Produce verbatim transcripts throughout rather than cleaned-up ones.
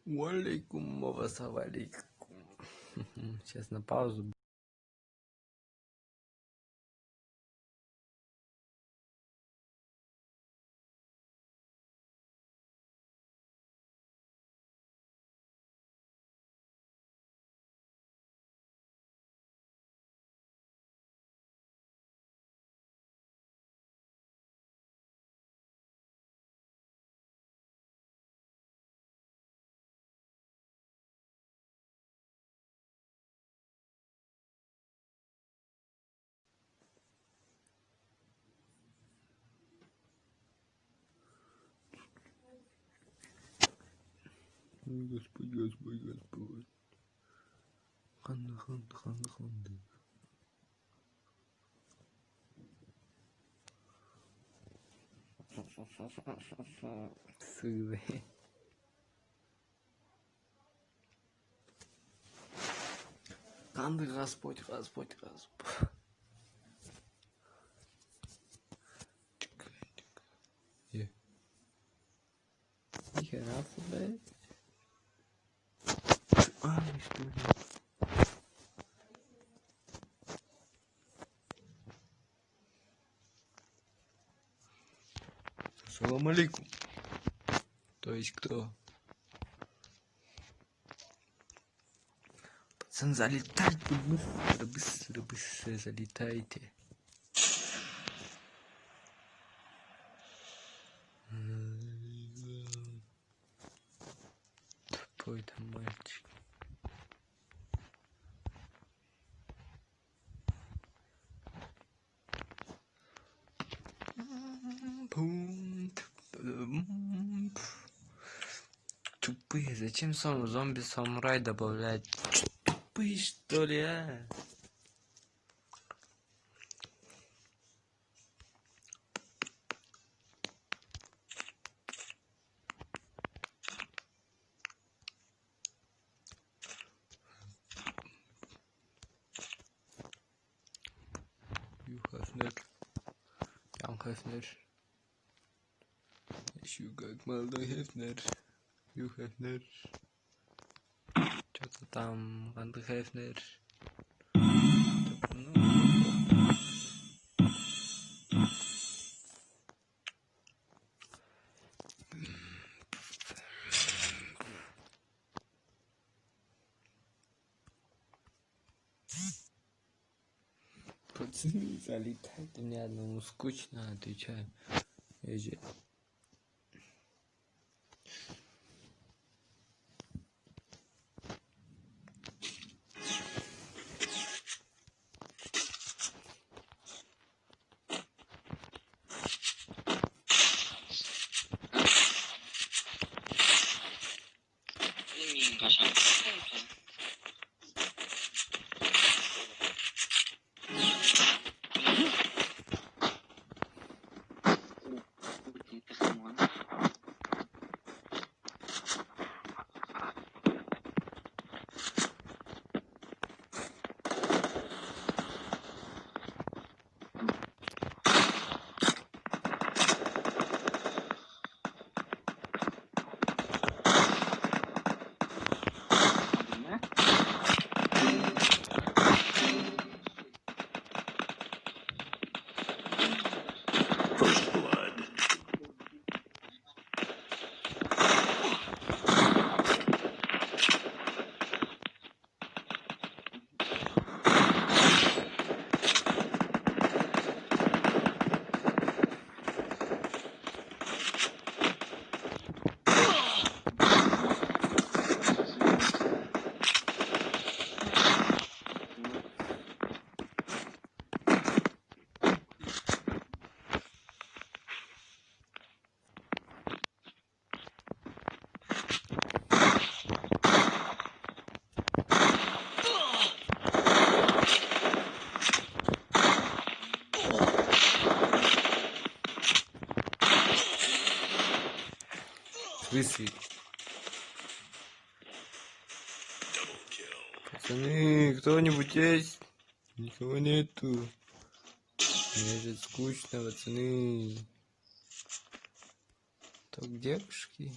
Уалейкум, ассалам алейкум. Сейчас на паузу. Ой, Господь, Господь, Господь. Ханды, ханды, ханды, ханды. Сыгы. Канды, Господь, Господь, Господь. Е. Нихера себе. Ай, что ли? Салам алейкум. То есть кто? Пацан, залетать, рыбыс, рыбыс, залетайте. Тупой там мальчик. Пум, пум. Тупые, зачем сам зомби-самурай добавлять? Чё, тупые, что ли, а? Ю Хефнер. Ян Хефнер. Ещё как молодой Хефнер. Ю Хефнер. Чё-то там, Ванды Хефнер. Пацаны залетают, мне одному скучно, отвечаю. Я же Пацаны, кто-нибудь есть? Никого нету. Мне же скучно, пацаны. Так, девушки.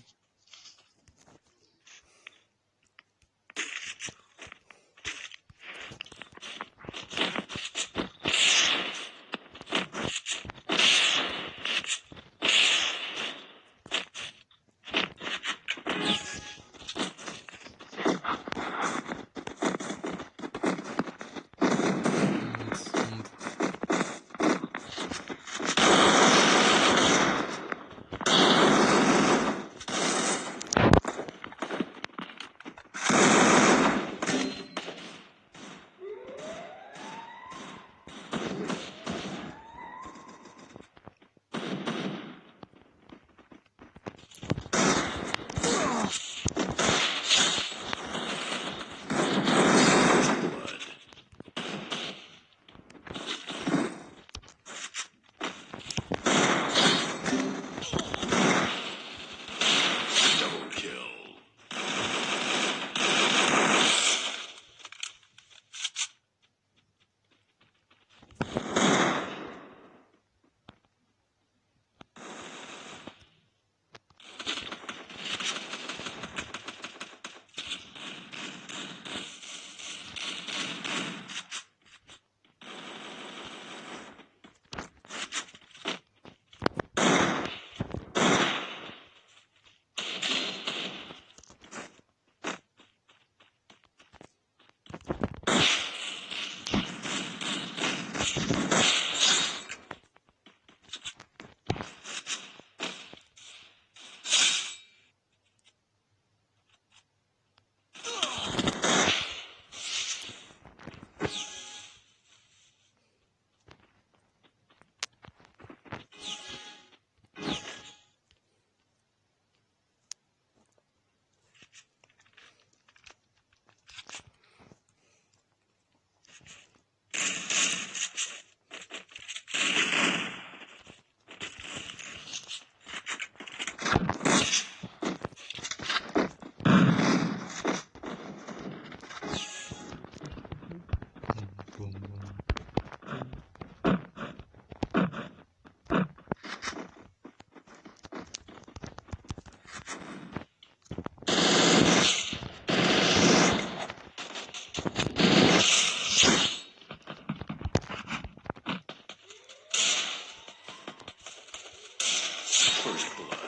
First blood.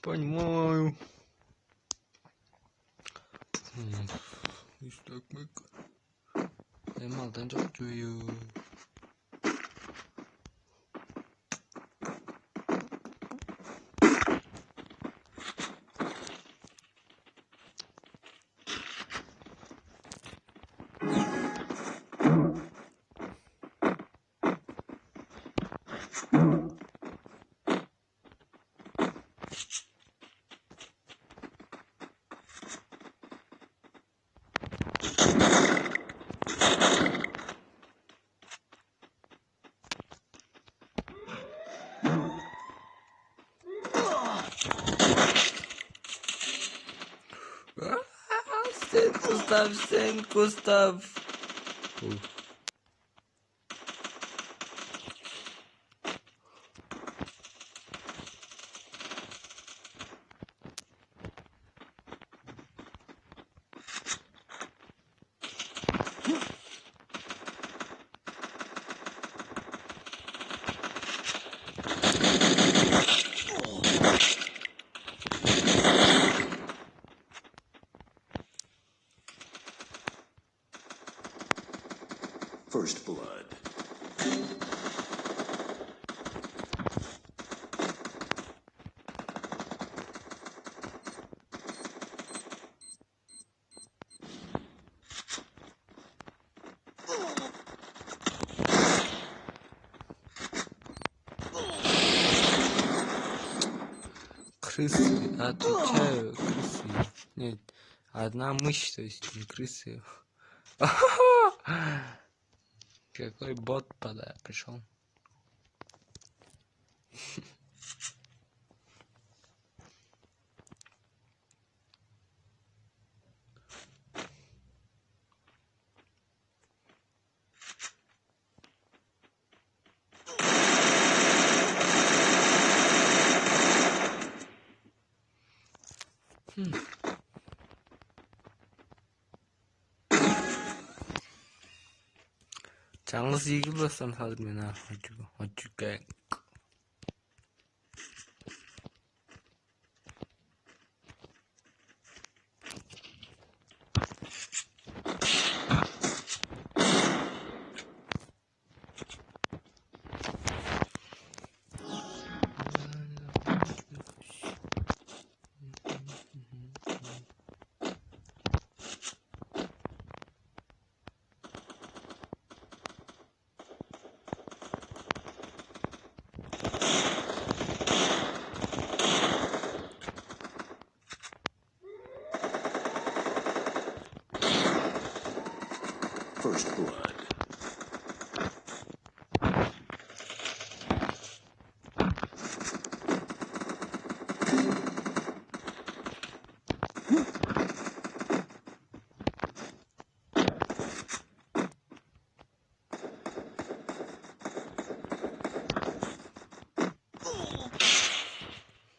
Понимаю. Истекмек. Эм алдан чок чую. Sen Gustav, sen Gustav. First blood. Крысы, отвечаю, крысы. Нет, одна мышь, то есть не крысы. Какой бот пода пришел? Чаңгыс ийгил бастан хадыр мен а хочу хочу кек. First blood.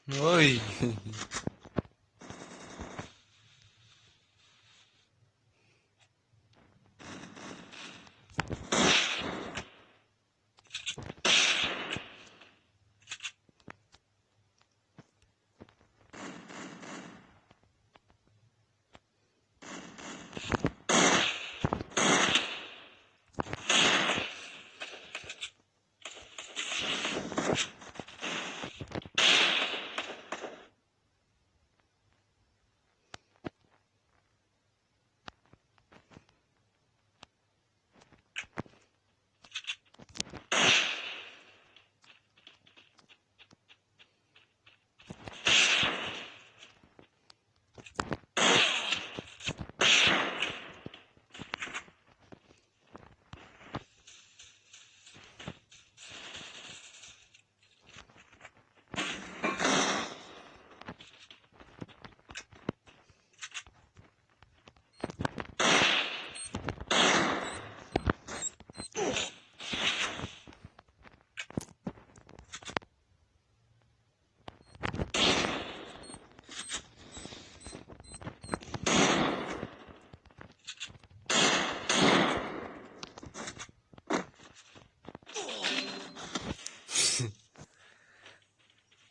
Ой.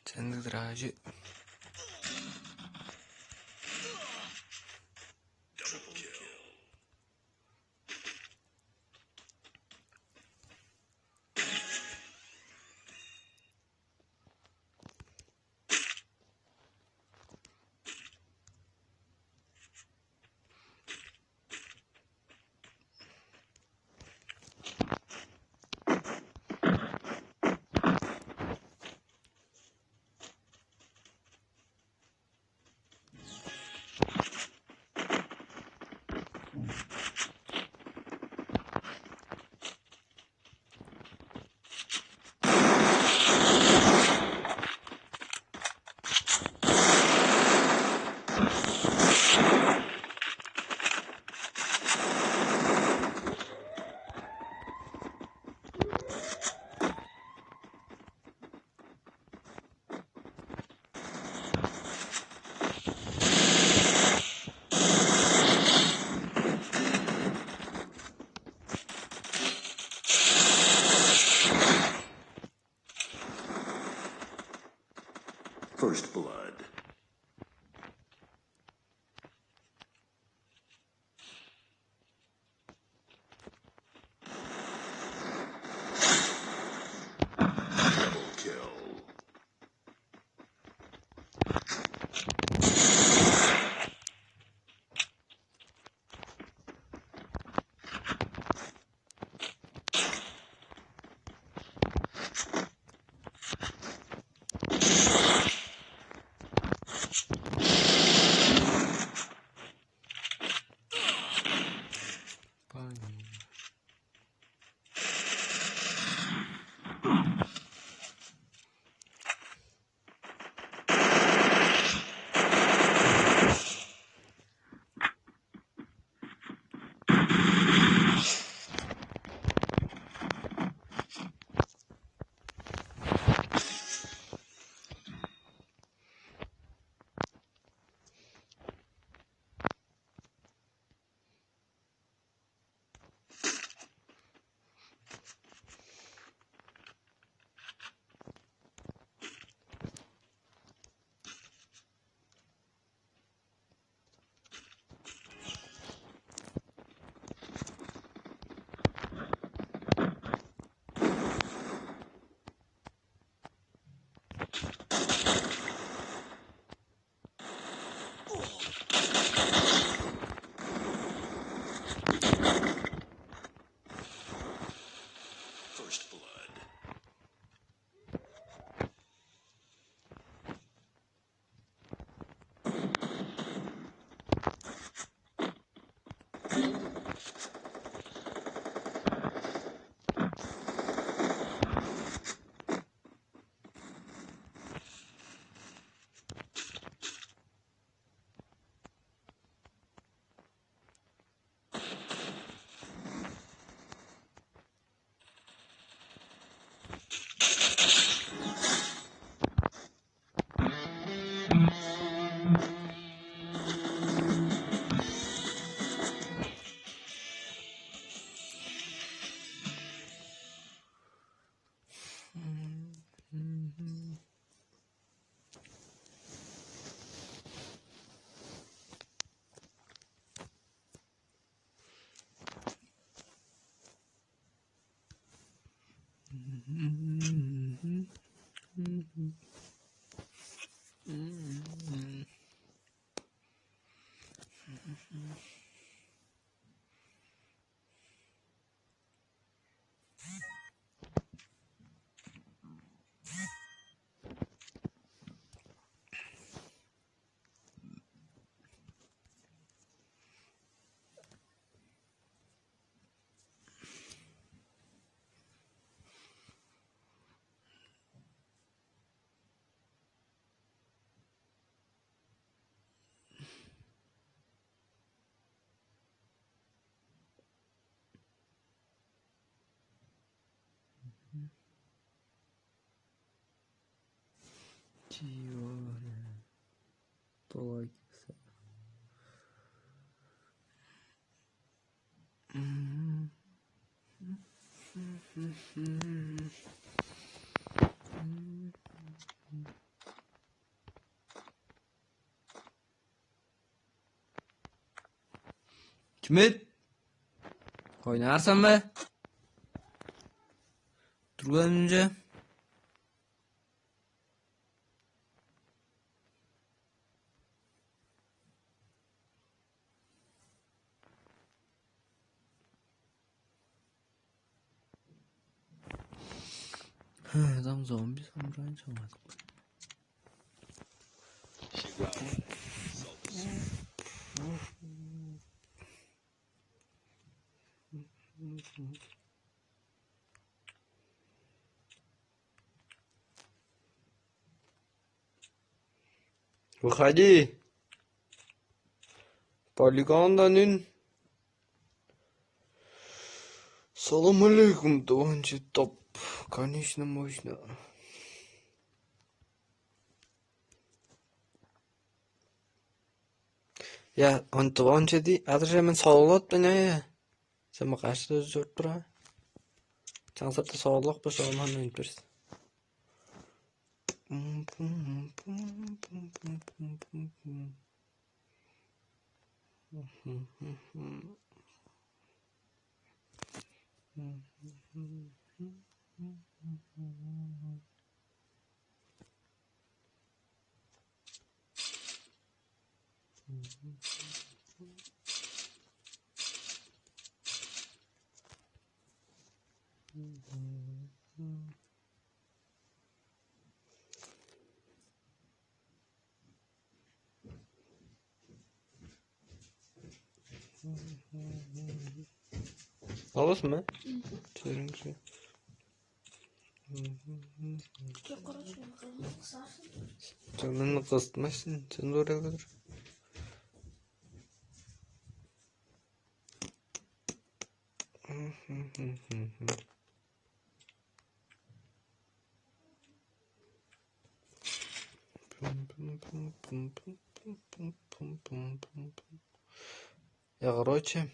Чандык дыраажы. First blood. Double kill. Ё-моё. Полайк. Чимит, ойнаар сен бе? Турган үнче. Там зомби самурай чамадык. Выходи. Полигондан ин. Салам алейкум, тыванчы топ. Конечно, можно. Я, он тыванчы ди, адырже мен солот мен, э. Сен ма кашты чуруп тура. Чаңсап да солок бо шооман мен бирс. Аласың ба? Чериң чүве. Чок, короче, кызмас кысарсың. Чонун кыстмашсың, чон көрүп тур. Я, короче,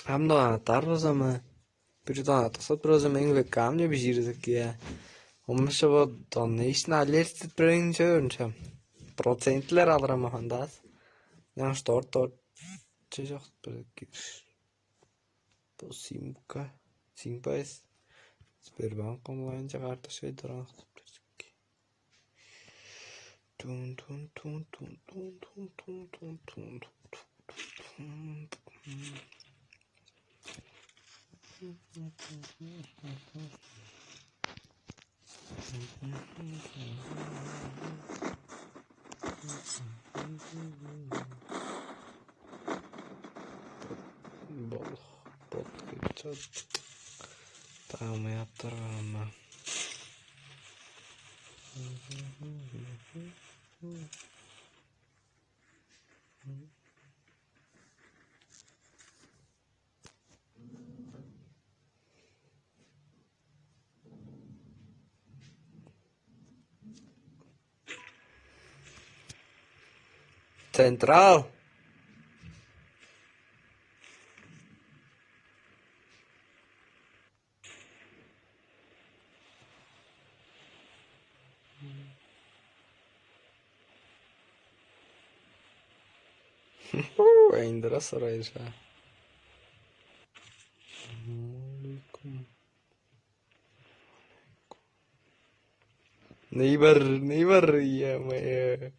ам-даа аттар база ма. Бир даа аттасап бир база мээң веккамче бижиирзик, я. Омуша бо донейшн алерт бирээңче өнчем. Процентлер алыр ама хандаас. Яң шторт торт. Че жок бир кириш. Бо симка. Симпайс. Сбербанк онлайн чагартышай дораан. Тун тун тун тун тун тун тун тун тун тун. Бол, бол, кирчат. Таамай аптар барамма. Централ. Айындыра сорайжа. Ней бар, ней бар, ё-моё.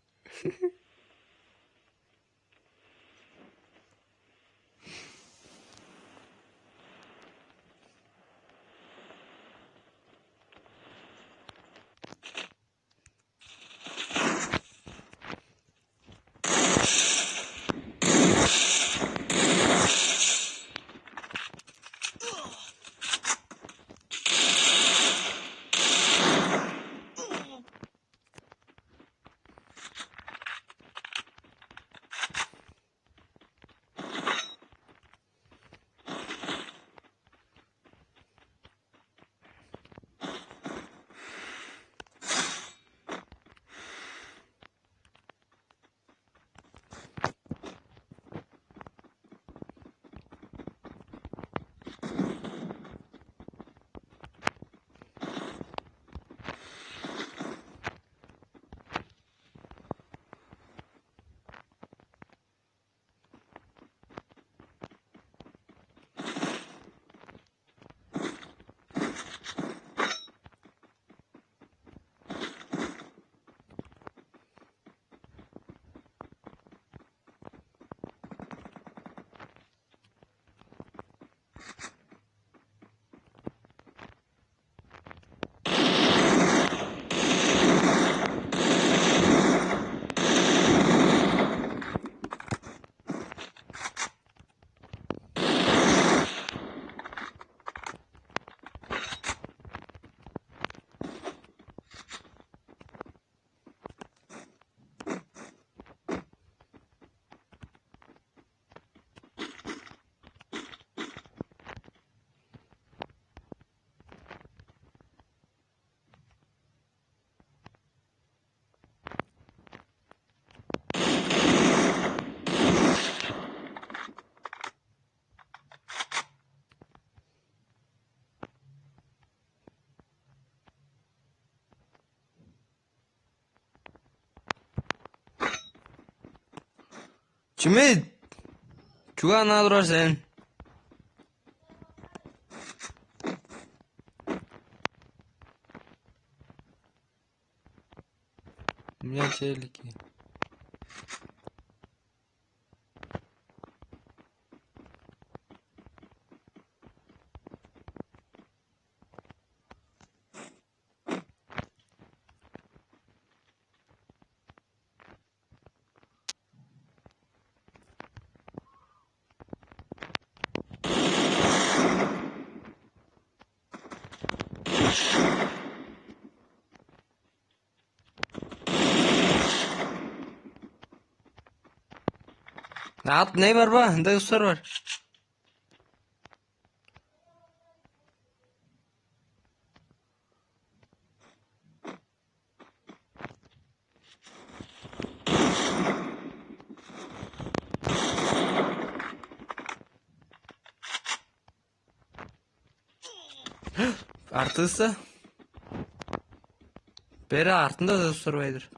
Чимит! Чүге аңаа турар сен? У меня челики. Ат не бар ба? Ындай устар бар. Артысы. Бери артында да сурбайдыр.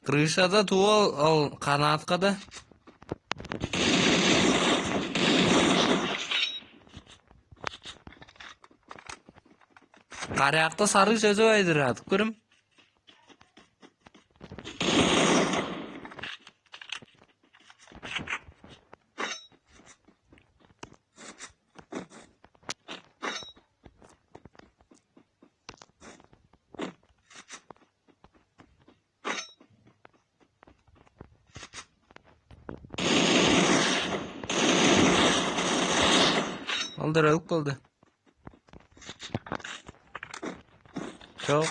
Крышада туу ал, ал канаткада. Каракта сарыг сөзү байдыр, адып көрүм. Олдар өлүп калды. Чок.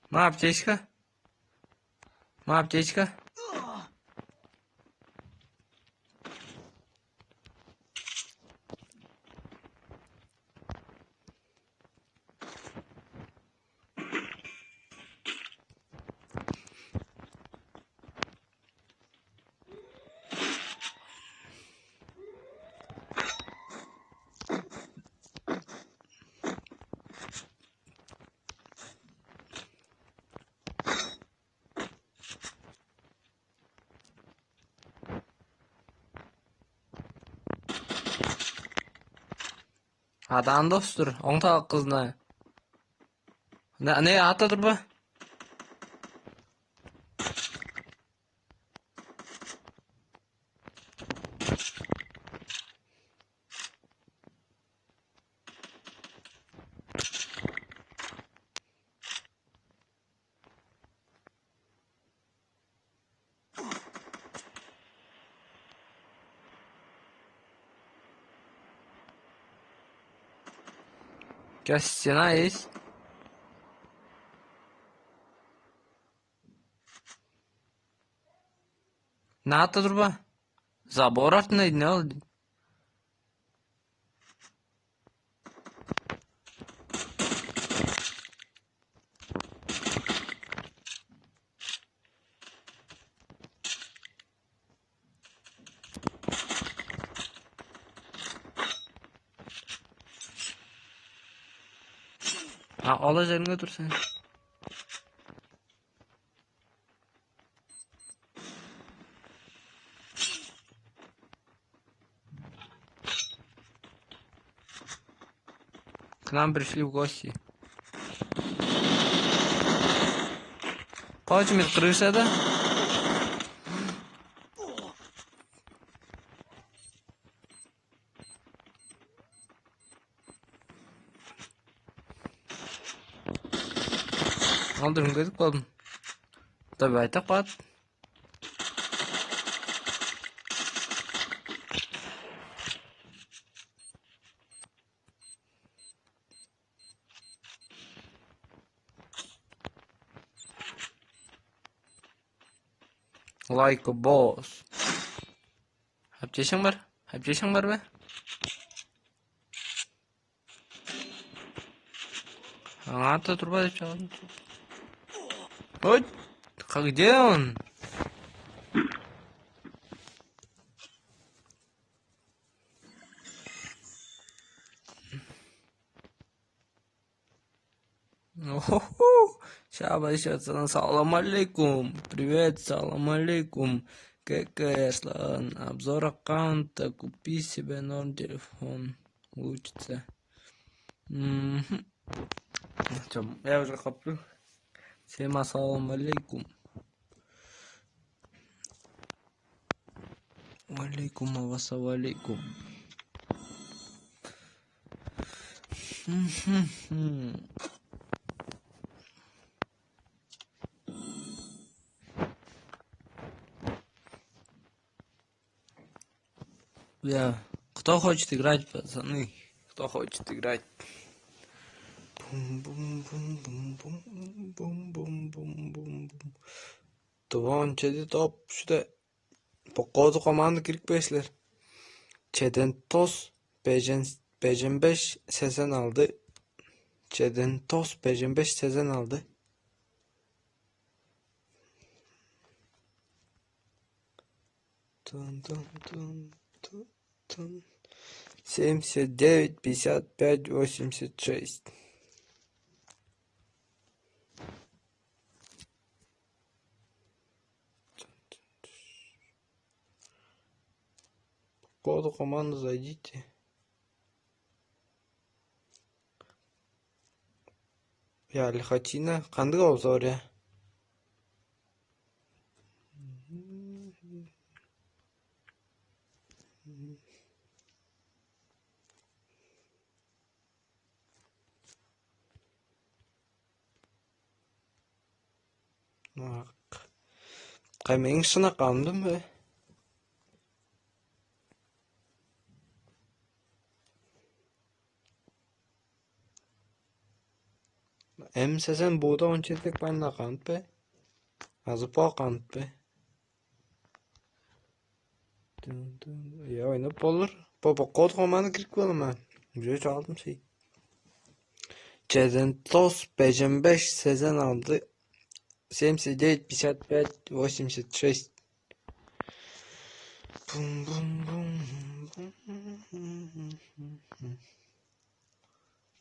Ма аптечка. Ма аптечка. Адаан достур, оң таак кызына. Не, не, ата турба? Чё, стена есть? Наата турба? Забор артында ийин ол. А, ол эжериңге тур сен. К нам пришли в гости. Кочмит крышада. Алдырым көзүп калдым. Давай, так вот. Лайк босс. Аптечкаң бар? Аптечкаң бар бе? Аңаа-даа турба деп чагаан. Ой, ка-, где он? Охо, шабаш, салам алейкум. Привет, салам алейкум. Как, Аслан, обзор аккаунта, купи себе норм телефон. Лучше. Мгм. Чом, я уже каплю. Всем ассаламу алейкум. Валейкум аваса валейкум. Я, кто хочет играть, пацаны? Кто хочет играть? Бум-бум-бум-бум-бум-бум-бум-бум-бум-бум. Тыван чеди топ шуде. Покоду команда кирип кээш силер. Чеден тос бежен бежен беш сезен алды. Чеден тос бежен беш сезен алды. Тун, тун, тун, тун, тун. Семьдесят девять, пятьдесят пять, восемьдесят шесть. По коду команды зайдите. Я, Лихотина. Кандыг обзор, я? Кай, мээң шынап калдым бе? М С С Н Буда он четверг байна кант бе? Азы по кант бе? Я, ойнап болур. По, по код команда кирип калама. Уже чалдым сый. Чеден тос, бежен беш, сезен алды, семьдесят девять, пятьдесят пять, восемьдесят шесть. Бум, бум, бум, бум, бум.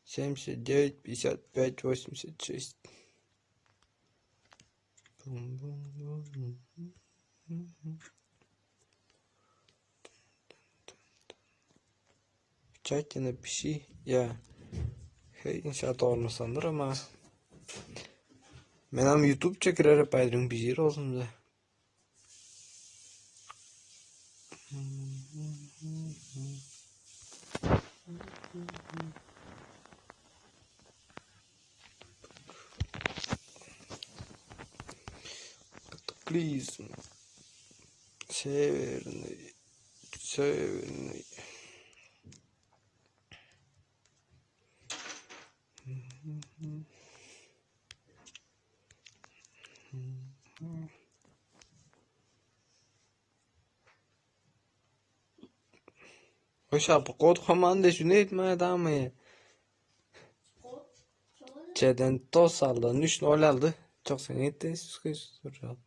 Семьдесят девять, пятьдесят пять, восемьдесят шесть. Бум, бум, бум. В чате напиши, я. Хей, иншаалла, орнусандыр ама. Мен ам ютубче кирер, пайдырың бижир болзун да. Катаклизм. Северный. Северный. Ой, шапы код команда чүнейт маа дамы. Чеден тос алды, үч ноль алды. Чок, сен эттен сүскеш туржал.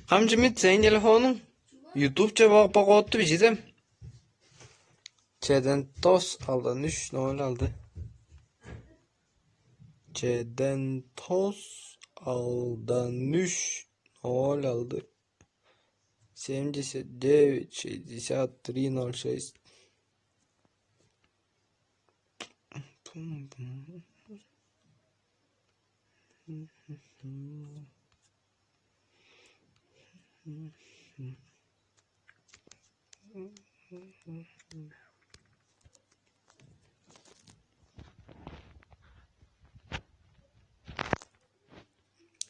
Камчы мит сен телефонуң? Ютубче бо, бо кодту бижидем. Чеден тос алды, үч ноль алды. Чеден тос алды, үч ноль алды. Семьдесят девять, шестьдесят три, ноль шесть.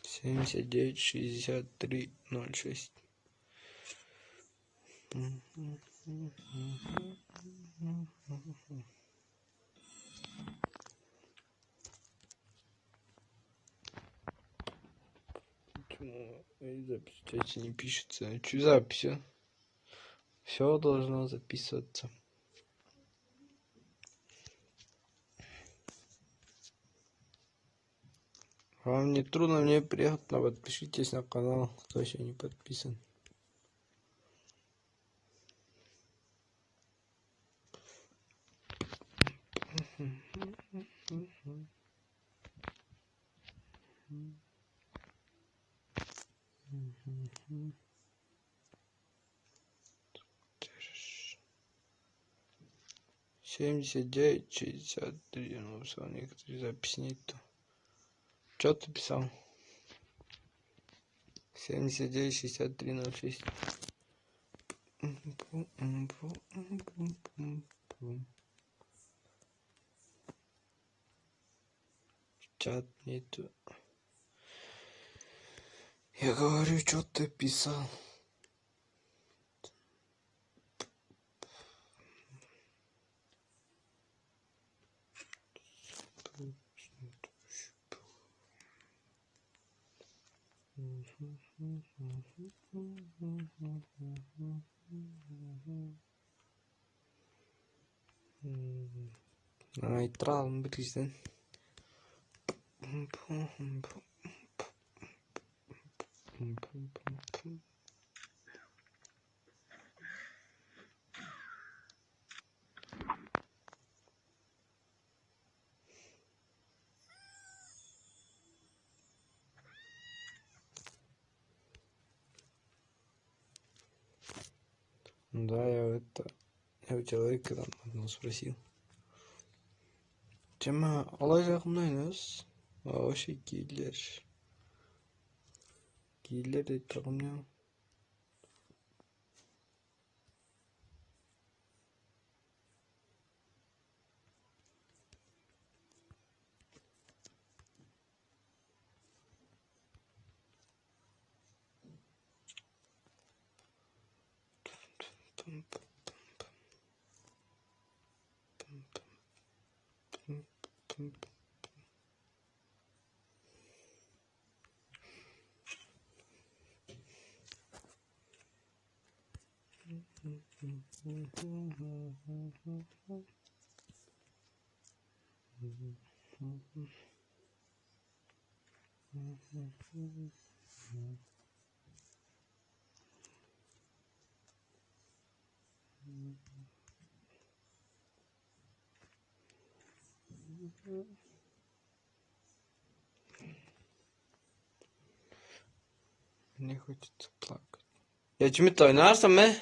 Семьдесят девять, шестьдесят три, ноль шесть. Почему запись не пишется? Что запись? Все должно записываться. Вам не трудно мне приятно, подпишитесь на канал, кто еще не подписан. Семьдесят девять, шестьдесят три, ну, всё, некоторые записи нету. Чё ты писал? Семьдесят девять, шестьдесят три, ноль шесть. Чат нету. Я говорю, чё ты писал? Айтыралым бир кижиден. Да, я это, я у человека там одного спросил. Чема олай жакымнай эвес. Вообще кийлер. Кийлер деп турган. Мне хочется плакать. Я чимит ойнаарсың бе?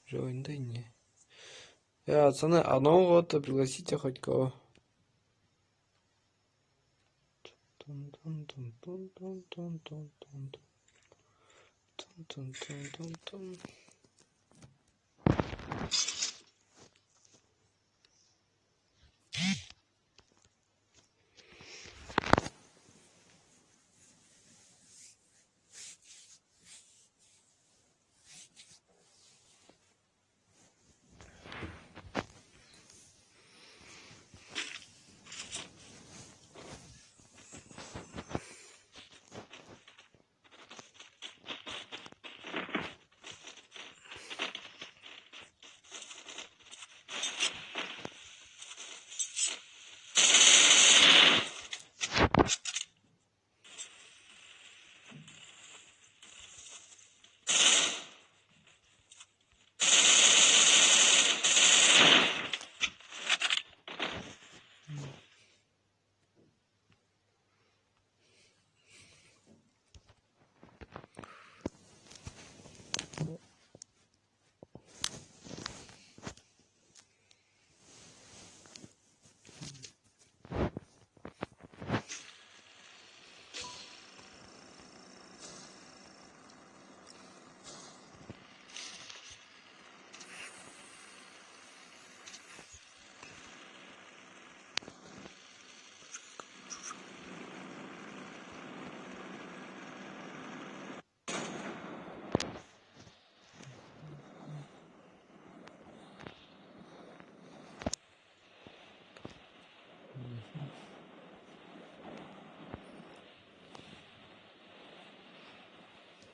Уже ойнадың не? Я, пацаны, а нового-то пригласите хоть кого. Тун-тун-тун-тун-тун-тун-тун. Тун-тун-тун-тун-тун.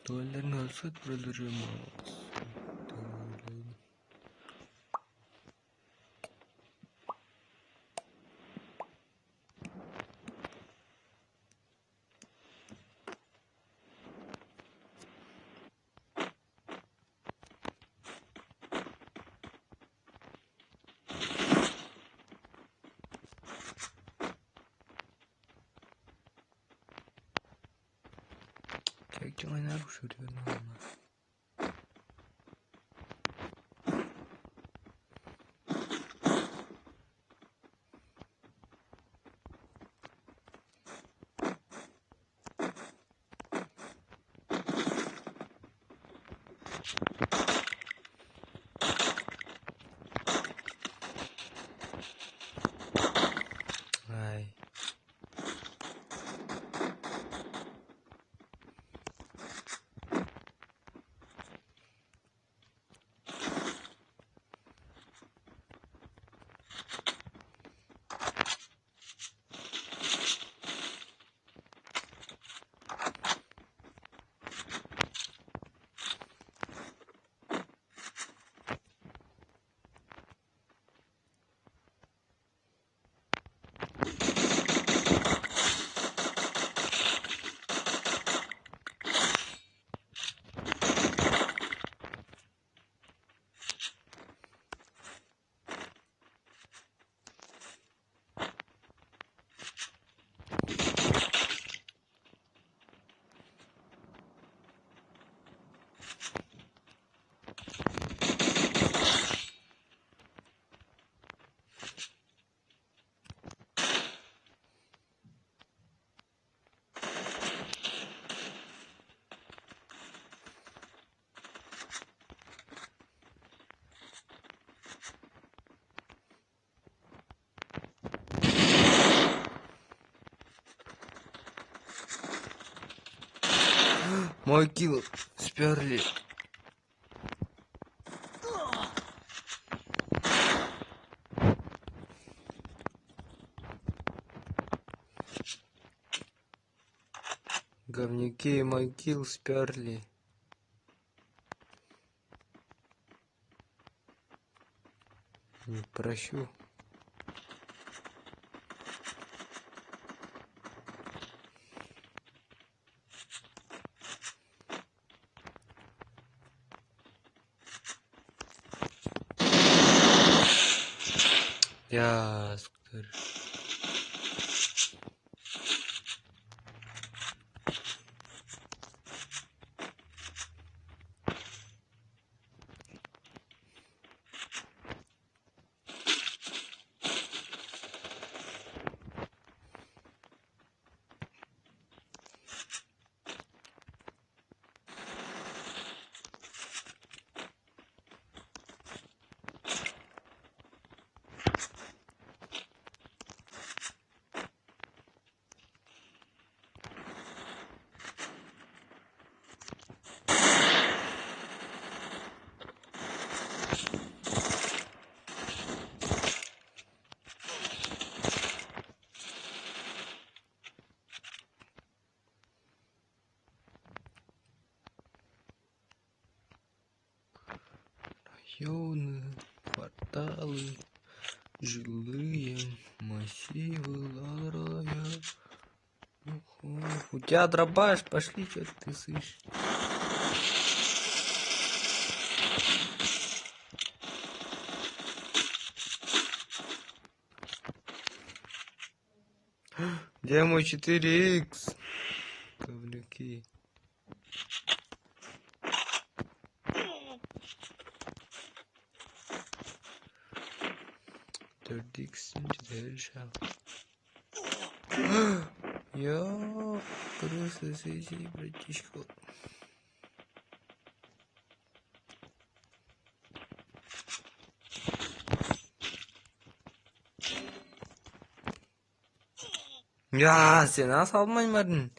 Дуэллерин өлсөт, өлүрүм. Чоңайнаар ушур. Ай. Майкл Сперли. Говнюки, Майкл Сперли. Не прощу. Я, скажи. Районы, кварталы, жилые массивы, ларая. Ого, у тебя дробаш, пошли, чё ты слышишь? Где мой четыре икс? Говнюки. Дөрт икс четыре шал. Йо, просто сиси, братишка. Я, сен ас алмайн бардың.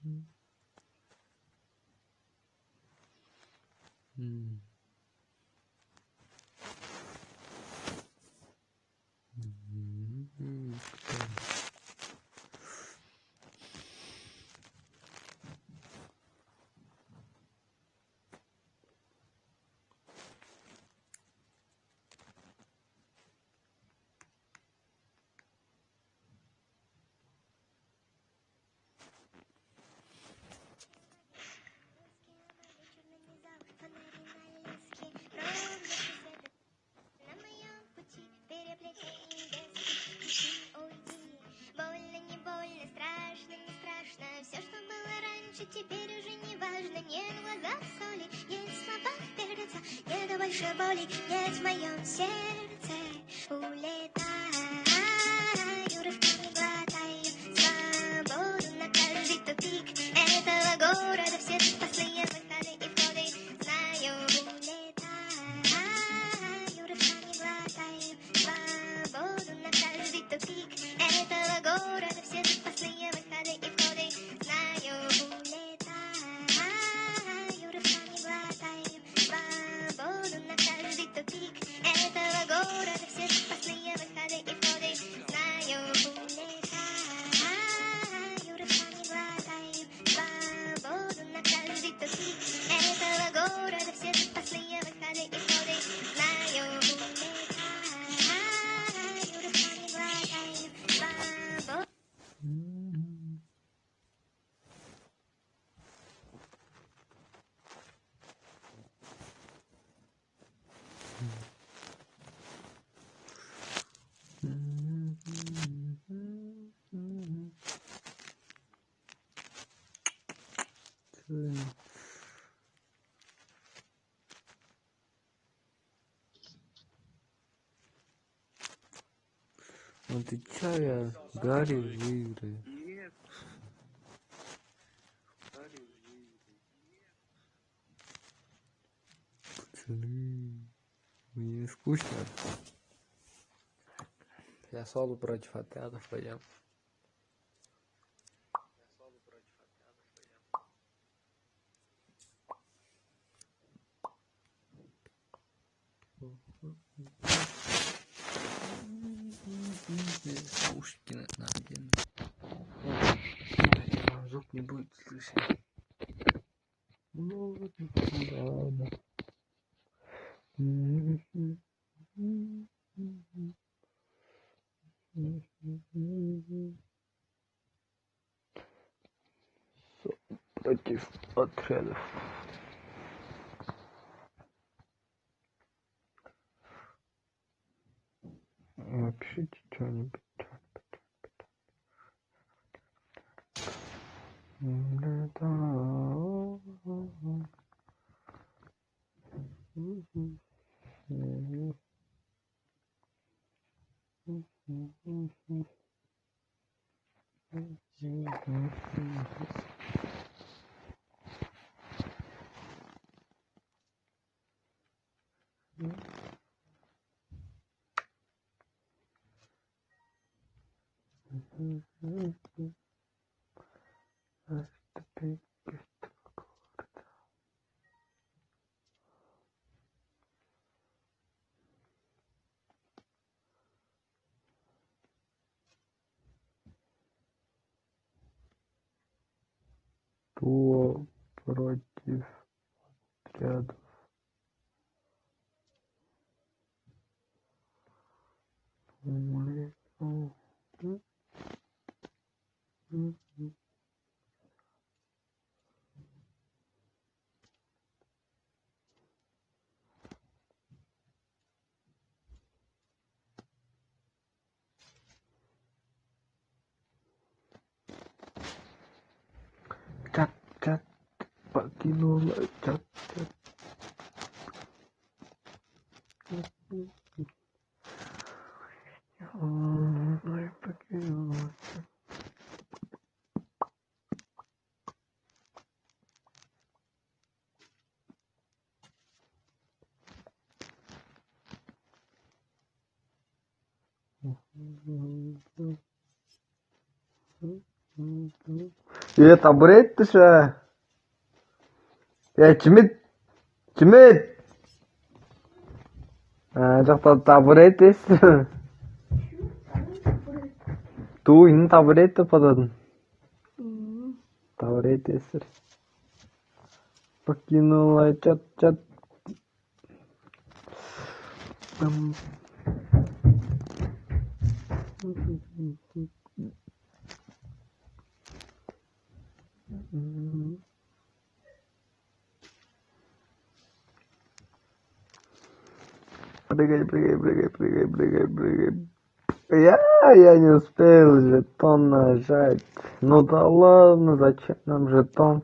На моём пути переплетение небес и земли. Уйди. Больно, не больно, страшно, не страшно. Все, что было раньше, теперь уже не важно. Нет в глазах соли, нет в словах перца. Нет больше боли, нет в моем сердце. Улетаю, рывками глотаю свободу на каждый тупик этого города. Все запасные выходы и входы знаю. Улетаю, рывками глотаю свободу на каждый тупик этого города. Все запасные выходы и входы знаю. Улетаю, рывками глотаю свободу на каждый тупик этого города. Все запасные выходы и входы знаю. Улетаю, рывками глотаю свободу на каждый тупик этого города. Все запасные выходы и входы знаю. Улетаю, рывками глотаю свободу. Отвечая, Гарри выиграет. Пацаны, мне скучно. Я соло против отрядов пойдем. Наушники на- надену. Звук не будет слышен. Ну, вот, ладно. Против отрядов. Напишите что-нибудь. Дуо против отрядов. Чат, чат, покинула чат, чат. Ой, покинула чат. Э, табурет дыша. Э, чимит. Чимит. А, жокта табурет эс. Туу ини табурет деп бододум. Табурет эсир. Покинула чат чат. Прыгай, прыгай, прыгай, прыгай, прыгай, прыгай. Я, я не успел жетон нажать. Ну да ладно, зачем нам жетон?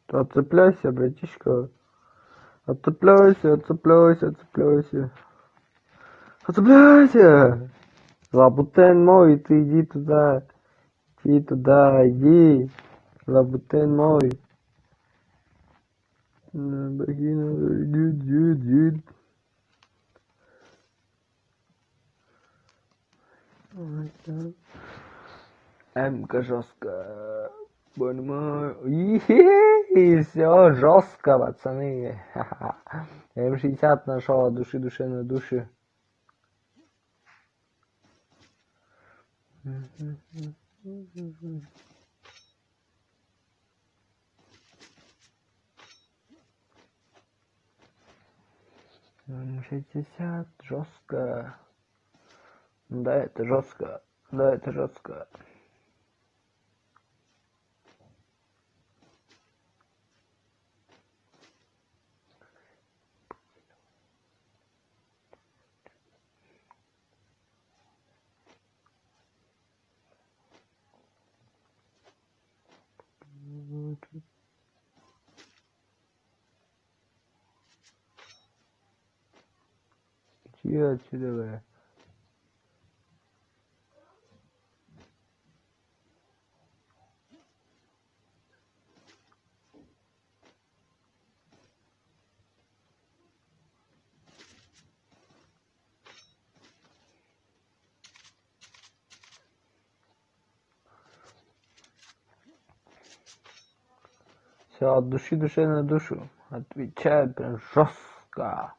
Отцепляйся, братишка. Отцепляйся, отцепляйся, отцепляйся. Отцепляйся! Лабутен мой, ты иди туда. Иди туда, иди. Лабутен мой. Богина, иди, иди, иди. М К жестко. Понимаю. И все жестко, пацаны. М шестьдесят нашел от души, душе на душе. М шестьдесят жестко. Да, это жестко. Да, это жестко. Чего отсюда, бля? Все, от души душе на душу. Отвечаю прям жестко.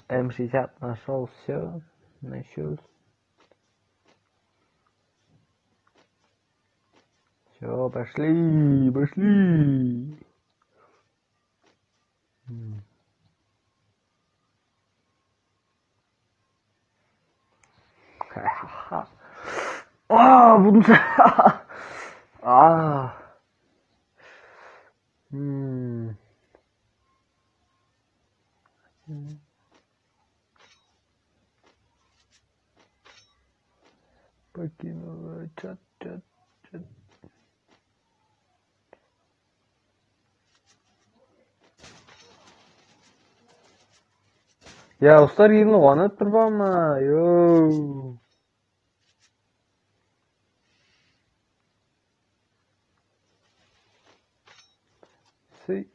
М шестьдесят нашел, все. Насчет. Все, пошли, пошли. А, бунза. А. М. Покинула чат, чат, чат. Я, устар киирин угааннап турбаан-на, йоо. Сый.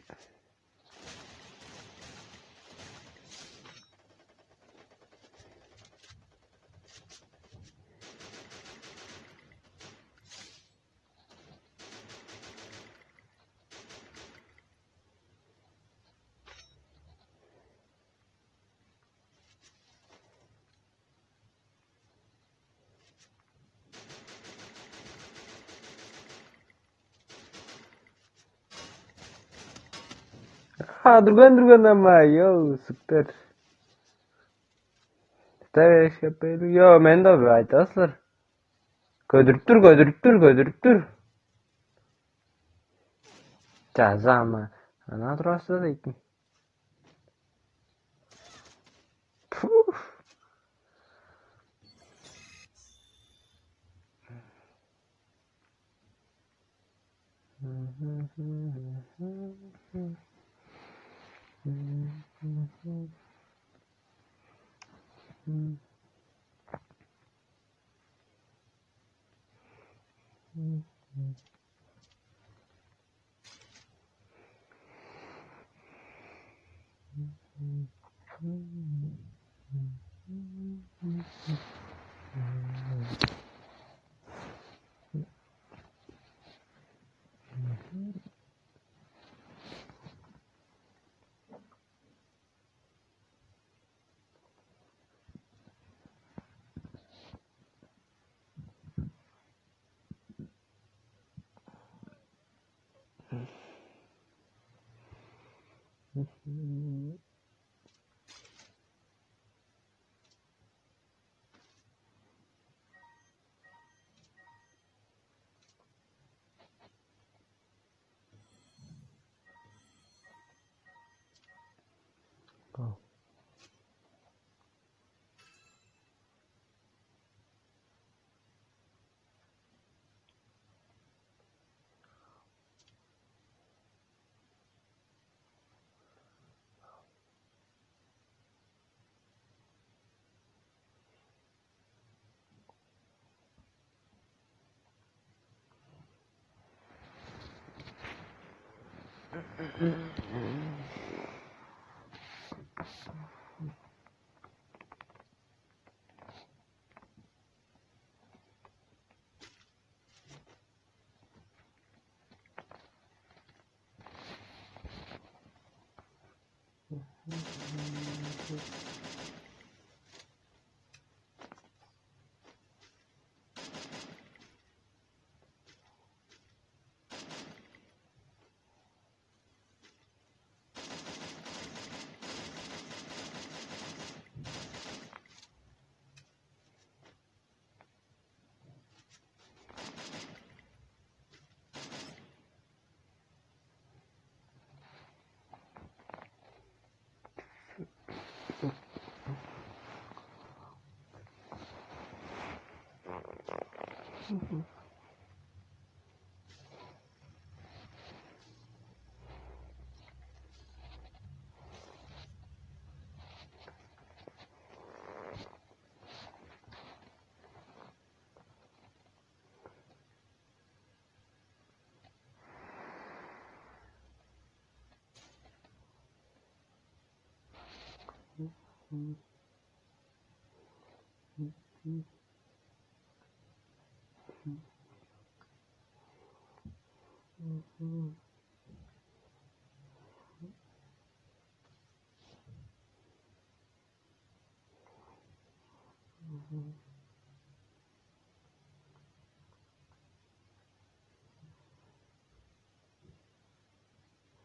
А, дүрген, дүрген, ама, йоу, сүктер. Ставишь капель. Йо, мен да айтасыздар. Көдүрүп тур, көдүрүп тур, көдүрүп тур. Жаза ама. Ана турасыз дейтин. Пух.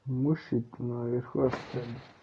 Мышит наверху остались.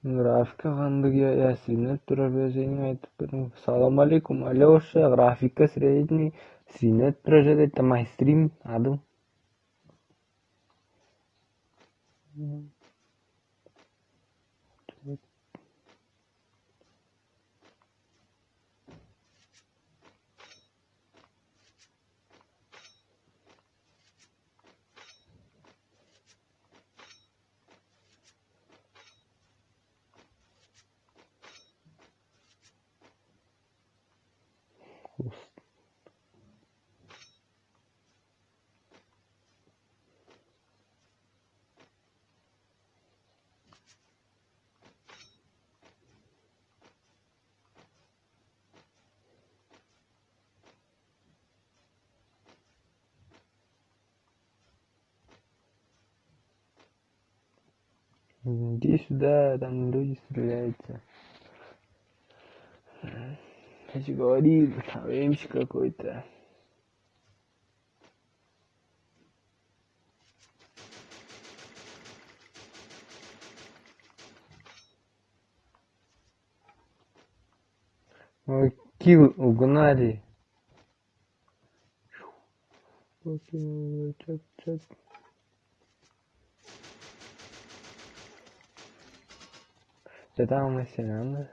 Графика кандыг, я, я, синеп турар безейин айтып бериң. Салам алейкум, Алёша, графика средний, синеп турар же, это майстрим, адым. Иди сюда, там люди стреляются. Я же говорил, там ремчик какой-то. Ой, кил угнали. Чат, чат. Чат, алмайсың аны.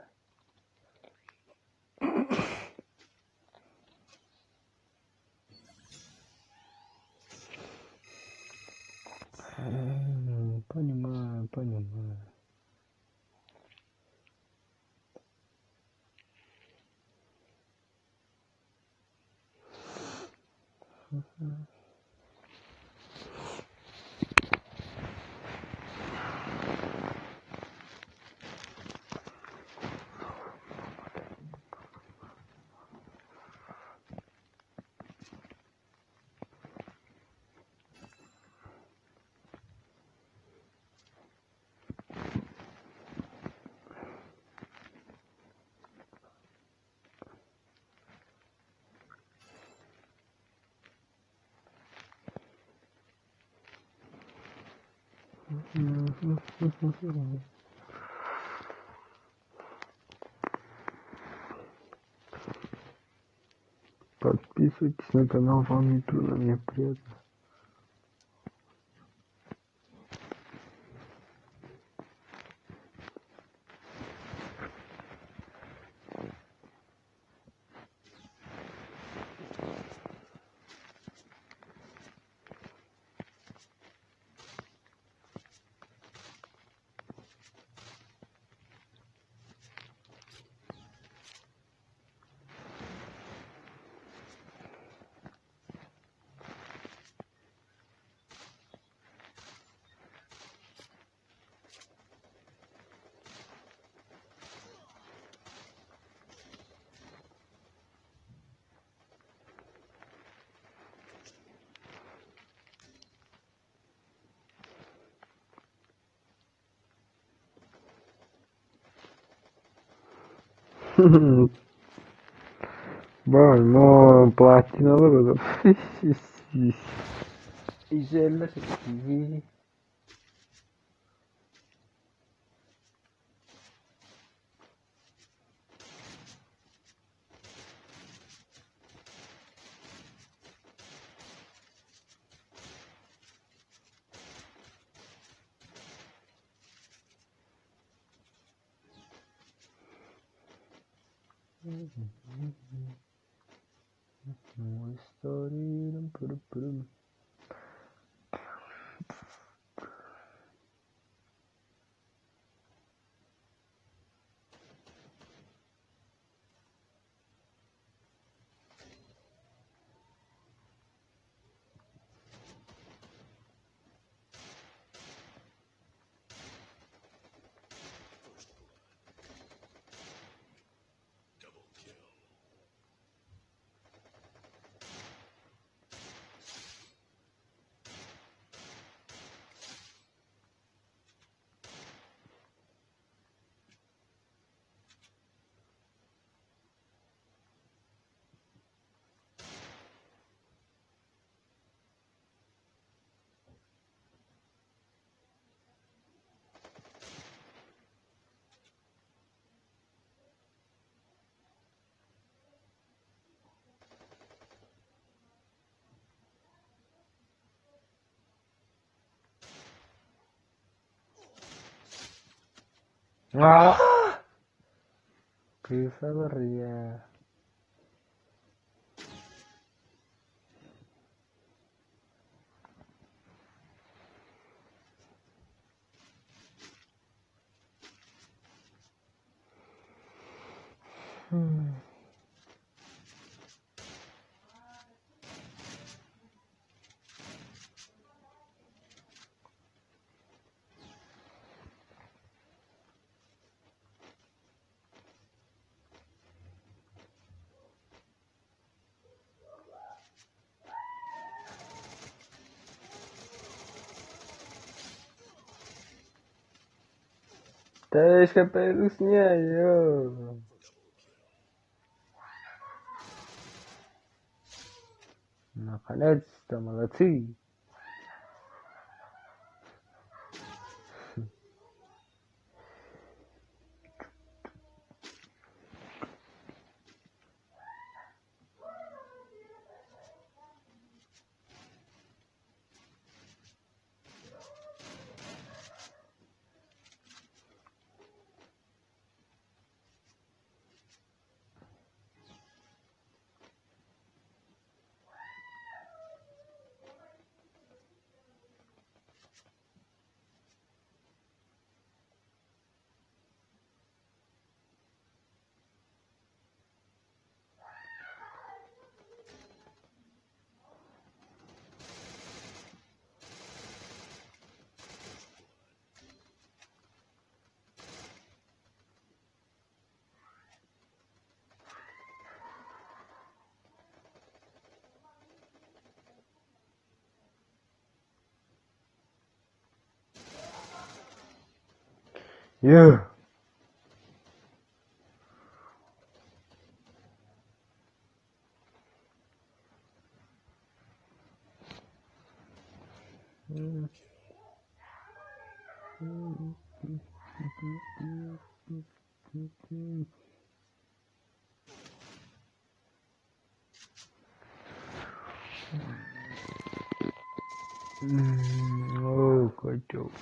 Понимаю, понимаю. Подписывайтесь на канал, вам не трудно, мне приятно. Бар, но платиналар олар. Изерлер. История. Аа! Кыысалар, ийе. Тэшке перусняю. Наконец-то, молодцы. Е. Оо, качок.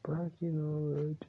Fucking all right.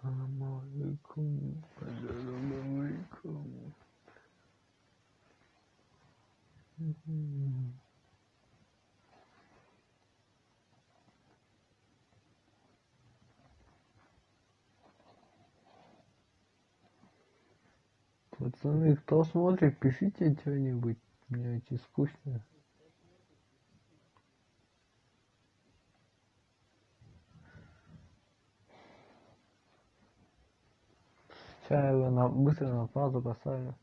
Салам алейкум. Салам алейкум. Пацаны, кто смотрит, пишите что-нибудь. Мне очень скучно. Сейчас я его на, быстро на паузу поставлю.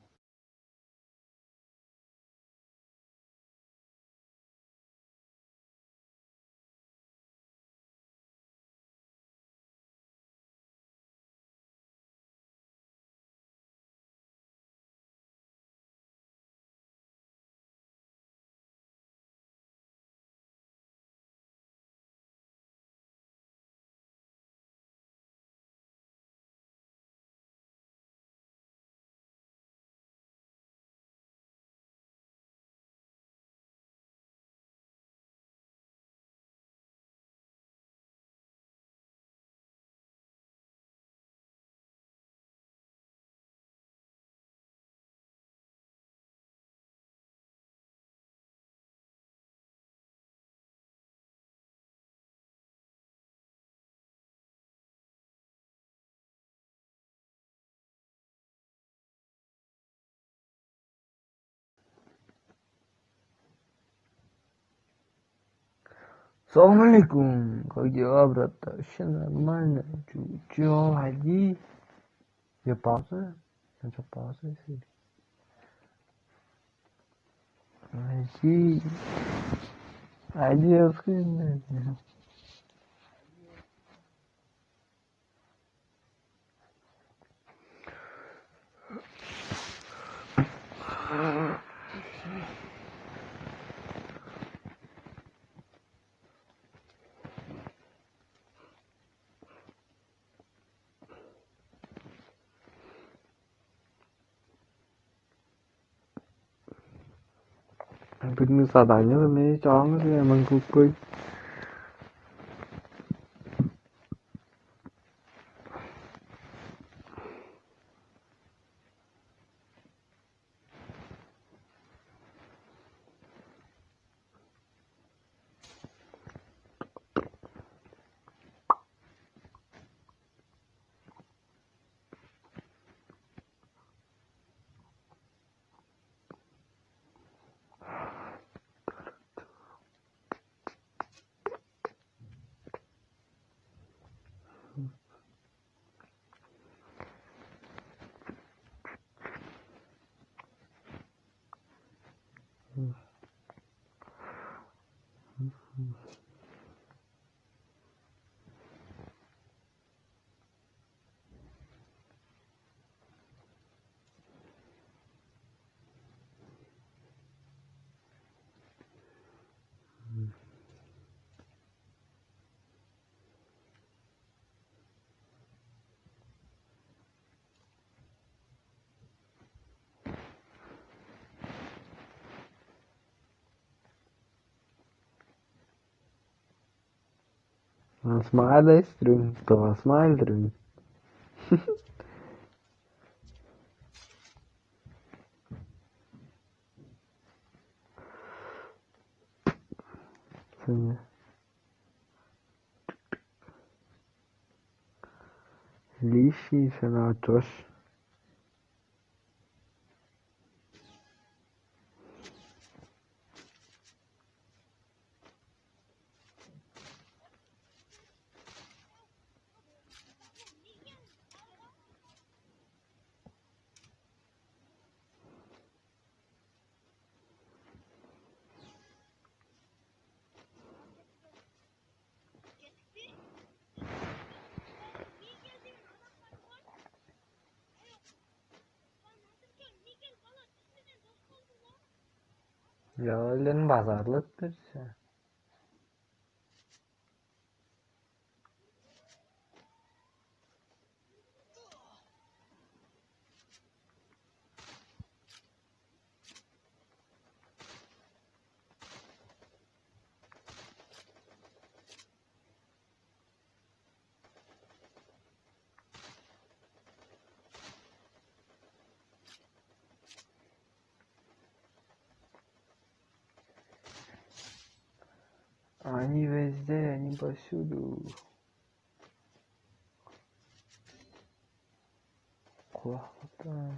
Салам алейкум. Как дела, брат? Вообще нормально. Чё, чё, иди. Я пауза? Я чё, пауза, если? Иди. Иди, я скажу. Бүгүн задание мени чоңур эмин кылып кой. Smile is drink, то smile drink. Лишний сенатор. Яалын базарлыктыр. Они везде, они повсюду. Кулакта.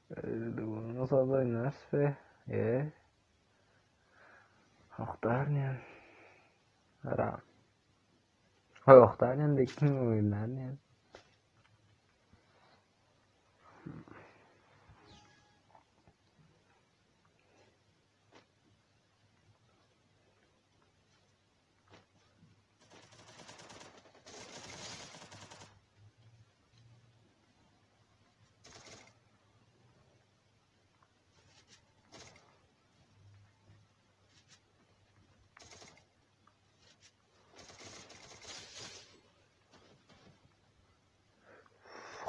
Дугунуң созой нас бе? Э? Октарнян. Ара. Ой, Октарнян декин ойларнян.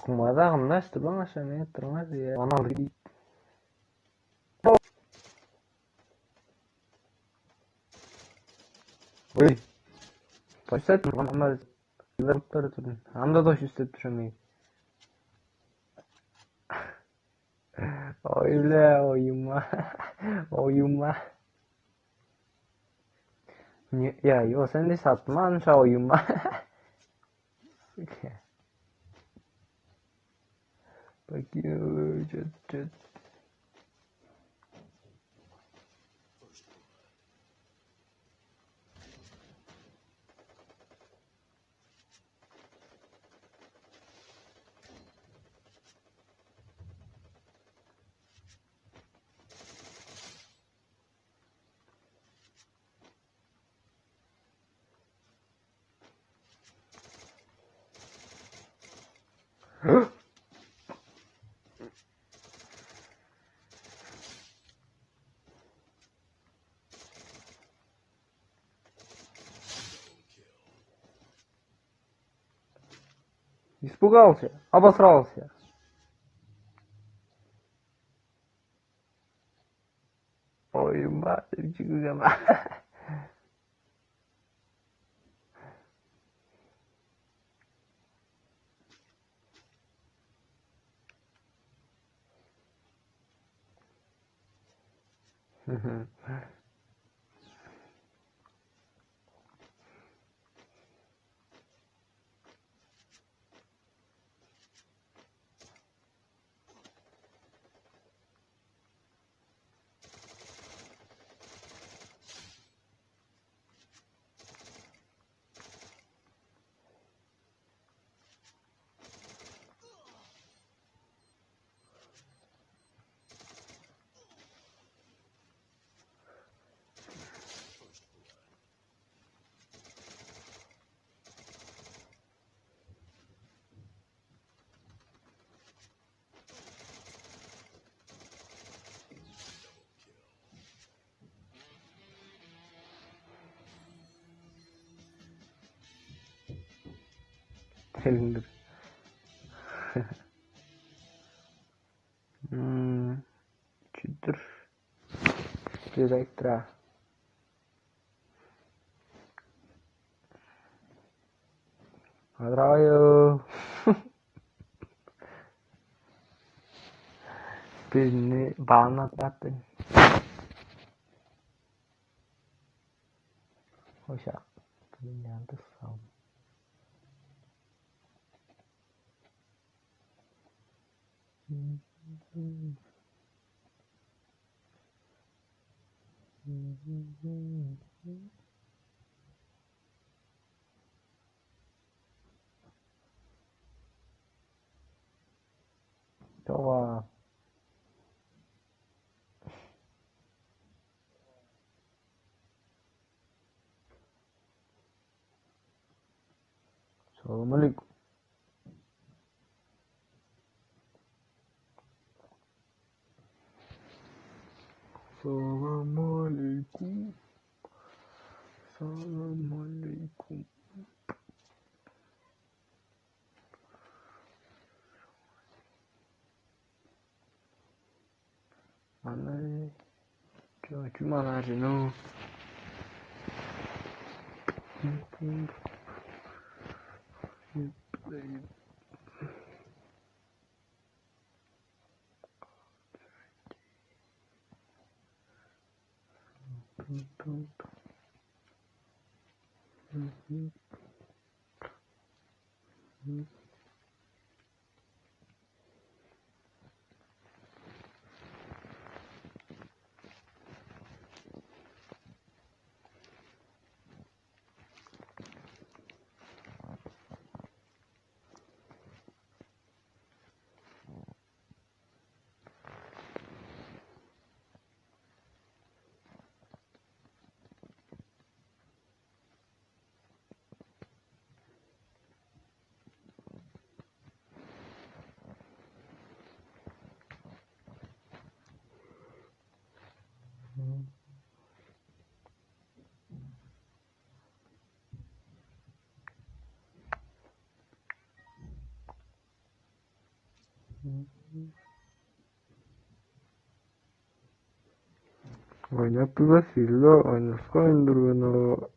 Кумада кымнашты баң аша не турмас я. Ону алды. Ой. Почтат турган ама ылырыптар турдун. Анда да үстеп турам мен. Ой бля, оюма. Оюма. Не, я, его сен де сатма анша оюма. Сука. Покинул чат чат. Испугался, обосрался. Оюма, чүгүгема. Келиңдир. Чүдүр? Директора. Адырабайо. Бирни бааннап кааттың. Ошак. Бирни янды сал. Чогуа. Салам алейкум. Салам алейкум. Салам алейкум. Аны чү манаар чүнү? Ойнап билбес, Вилло ойнаскан турган ол.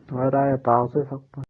Давай, давай, пауза сокпа.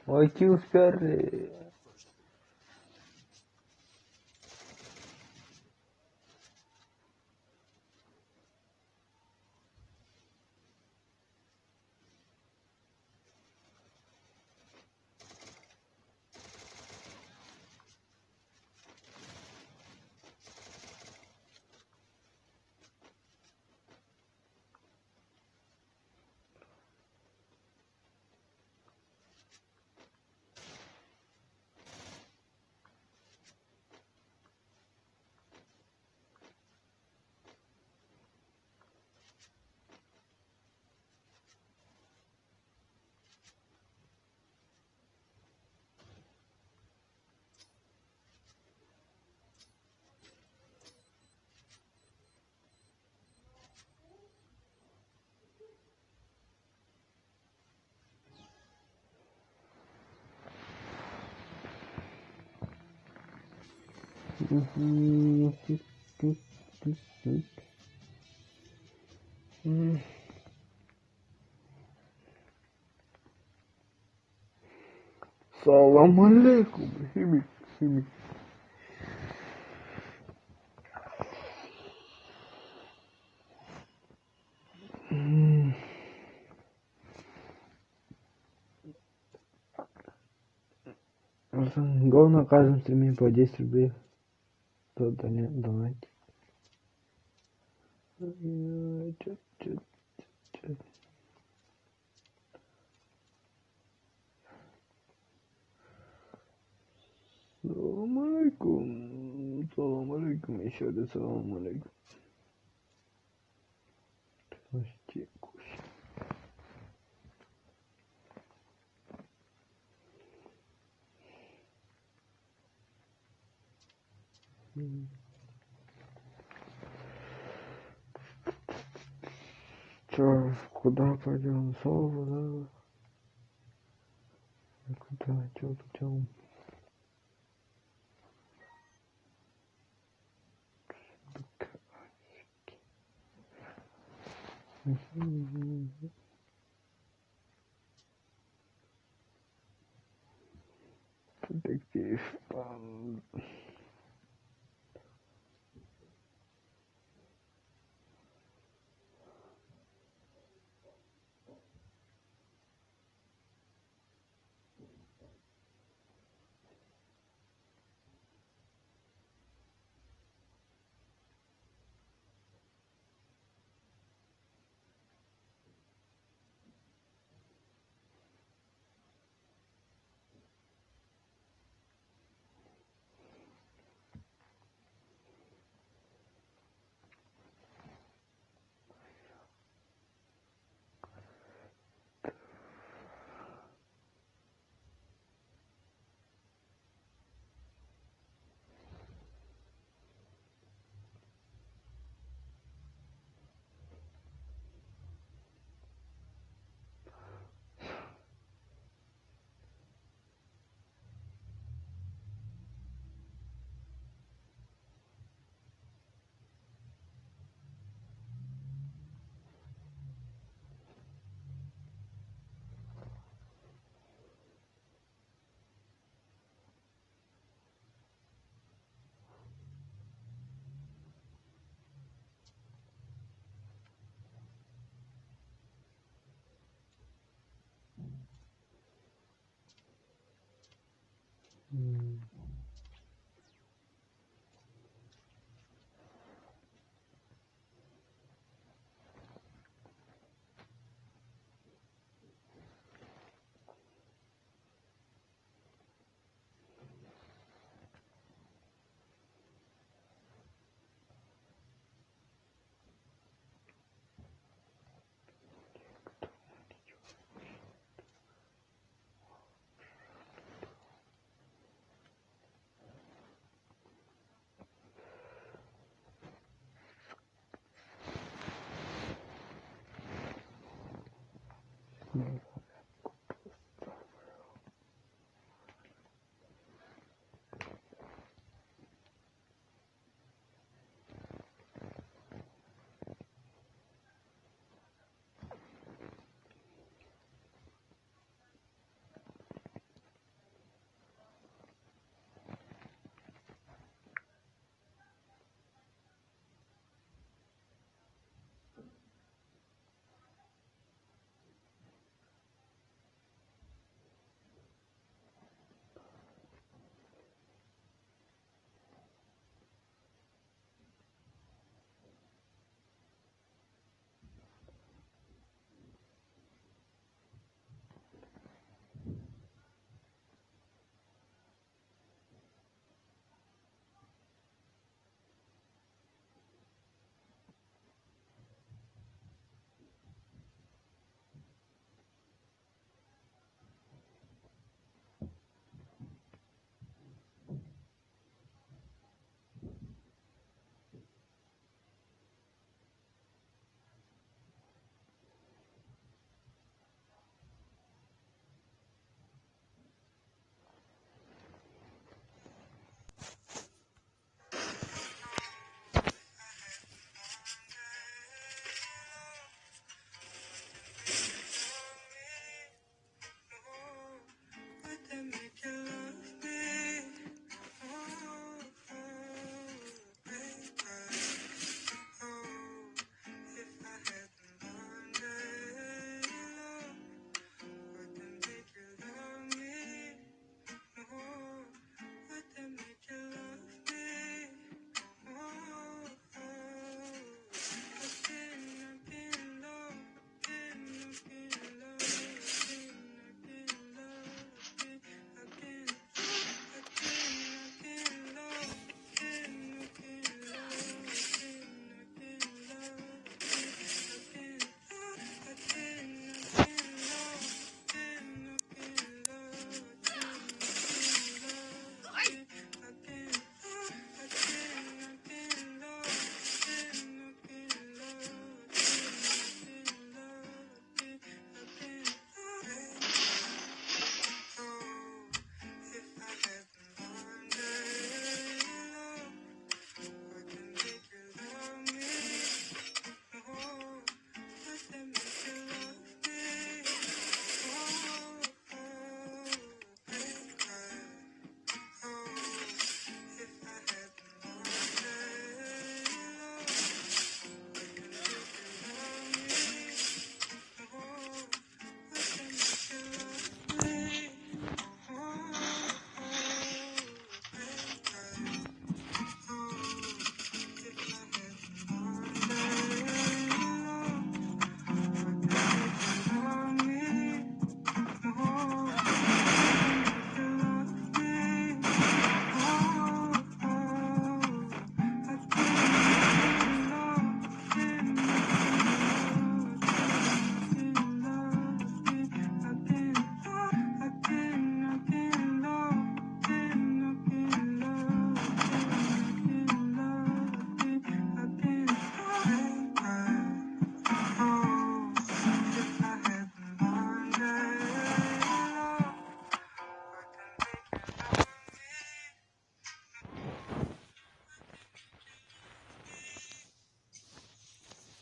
Ой, ты успел. Салам алейкум, химик, химик. Главное, каждым стриме по десять рублей. Кто донатит? Чё, чё, чё, чё? Салам алейкум. Салам алейкум. Ещё раз салам алейкум. Прости, Кусь. Так, куда пойдём? Соло, да? Куда, чё, чё? Детектив.